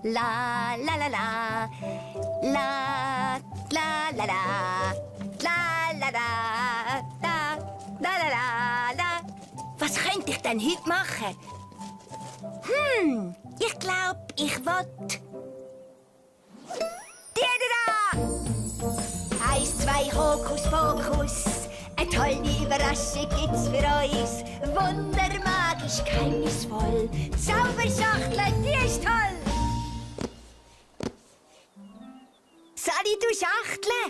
La la la la. La la la la. La la la. La la la la la. Was könnte ich denn heute machen? Ich glaube, ich will... Die da! 1, 2, Hokus Pokus. Eine tolle Überraschung gibt's für uns. Wundermagisch, geheimnisvoll. Zauberschachtel, die ist toll. Sali, du Schachtel.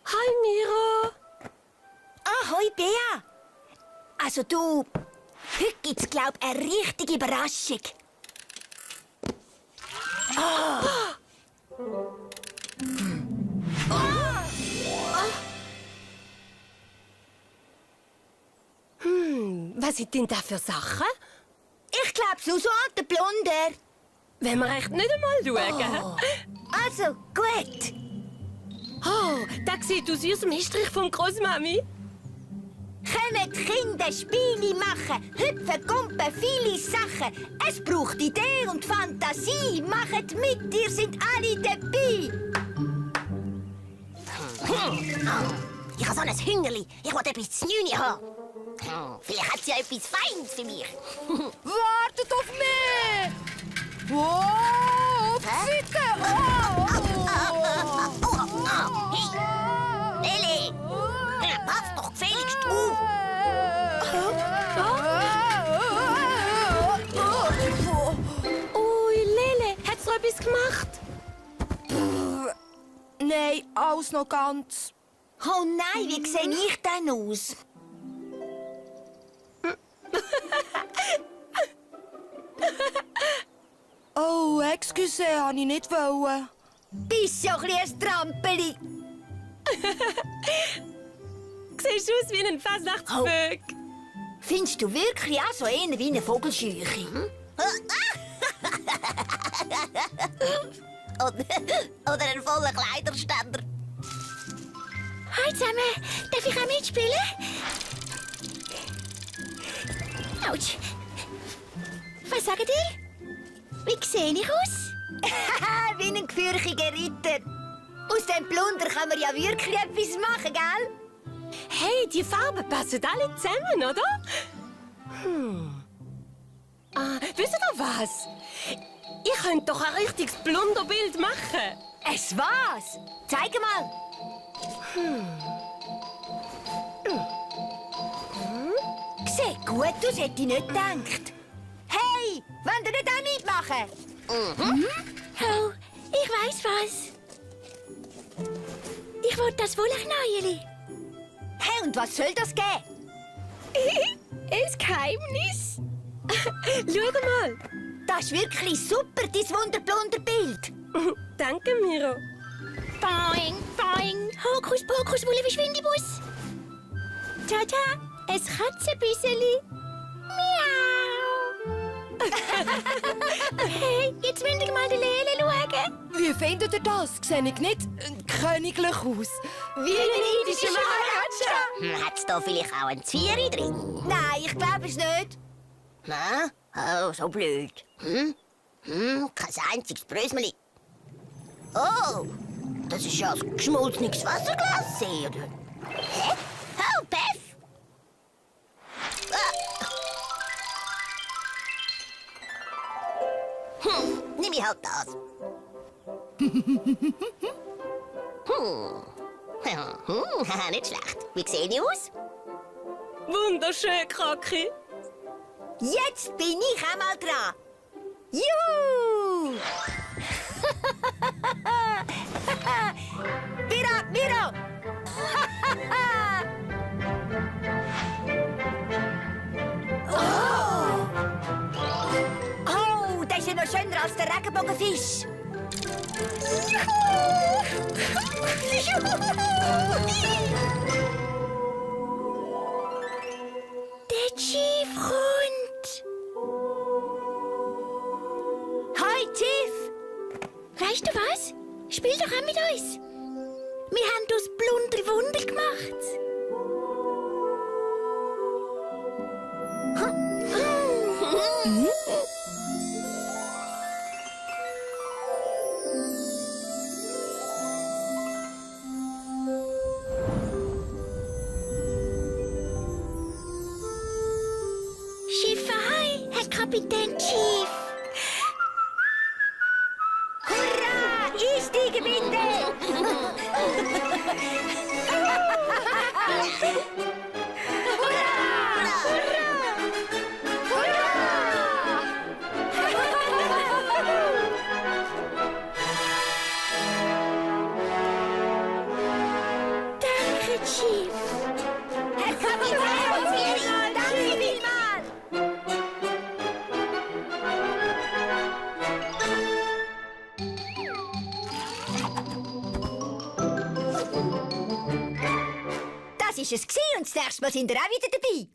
Hi, Miro. Ahoi, Bea. Also du, heute gibt's, glaub eine richtige Überraschung. Was sind denn da für Sachen? Ich glaub, so alter Plunder. Wenn wir echt nicht einmal schauen. Also, gut. Oh, das sieht aus wie aus dem Hinstrich von Großmami. Kommen die Kinder Spiele machen, hüpfen, gumpen, viele Sachen. Es braucht Idee und Fantasie. Macht mit, ihr sind alle dabei. Ich habe so ein Hüngerli. Ich will etwas zu Nüni haben. Vielleicht hat sie ja etwas Feines für mich. Wartet auf mich! Wow, auf die Seite! Hey, Lili! Pass doch gefälligst auf! Ui, Lele, hat's noch etwas gemacht? Nein, alles noch ganz. Oh nein, wie sehe ich denn aus? Oh, excuse, habe ich nicht wollen. Bist ja ein Trampeli. Siehst du aus wie ein Fasnachtsvögel? Findest du wirklich auch so eher wie eine Vogelscheuche? Oder ein voller Kleiderständer. Hallo zusammen, darf ich auch mitspielen? Autsch. Was sagt ihr? Wie sehe ich aus? Wie ein gefürchiger Ritter. Aus dem Plunder kann man ja wirklich etwas machen, gell? Hey, die Farben passen alle zusammen, oder? Wisst ihr was? Ich könnte doch ein richtiges Plunderbild machen. Es was? Zeig mal. Sieht gut aus, hätte ich nicht gedacht. Hey, wollt ihr nicht auch mitmachen? Oh, ich weiss was. Ich will das Wollknäueli. Hey, und was soll das geben? Ein Geheimnis. Schau mal. Das ist wirklich super, dein Wunderplunderbild. Danke, Miro. Boing, boing. Hokus pokus, Wullewischwindibus. Tada, ein Katzenbüsseli. Miau. Hey, jetzt müsst ihr mal die Lele schauen. Wie findet ihr das? Sehe ich nicht königlich aus? Wie eine indische Maharaja. Hat's da vielleicht auch ein Zvieri drin? Nein, ich glaube es nicht. Na? Oh, so blöd. Kein einziges Brösmeli. Oh, das ist ja ein geschmolzenes Wasserglas, oder? Hä? Oh, Beth! Nimm ich halt das. Nicht schlecht. Wie sehe ich aus? Wunderschön, Kaki. Jetzt bin ich einmal dran. Juhu! Miro, Miro! Oh, das ist ja noch schöner als der Regenbogenfisch. Der Chief kommt. Hi, Chief. Weißt du was? Spiel doch auch mit uns. Wir haben aus Plunder Wunder gemacht. Kapitän Chief. Hurra! Einsteigen bitte! Danke, Chief. Herr Kapitän, danke vielmals. Das war es und das nächste Mal sind wir auch wieder dabei.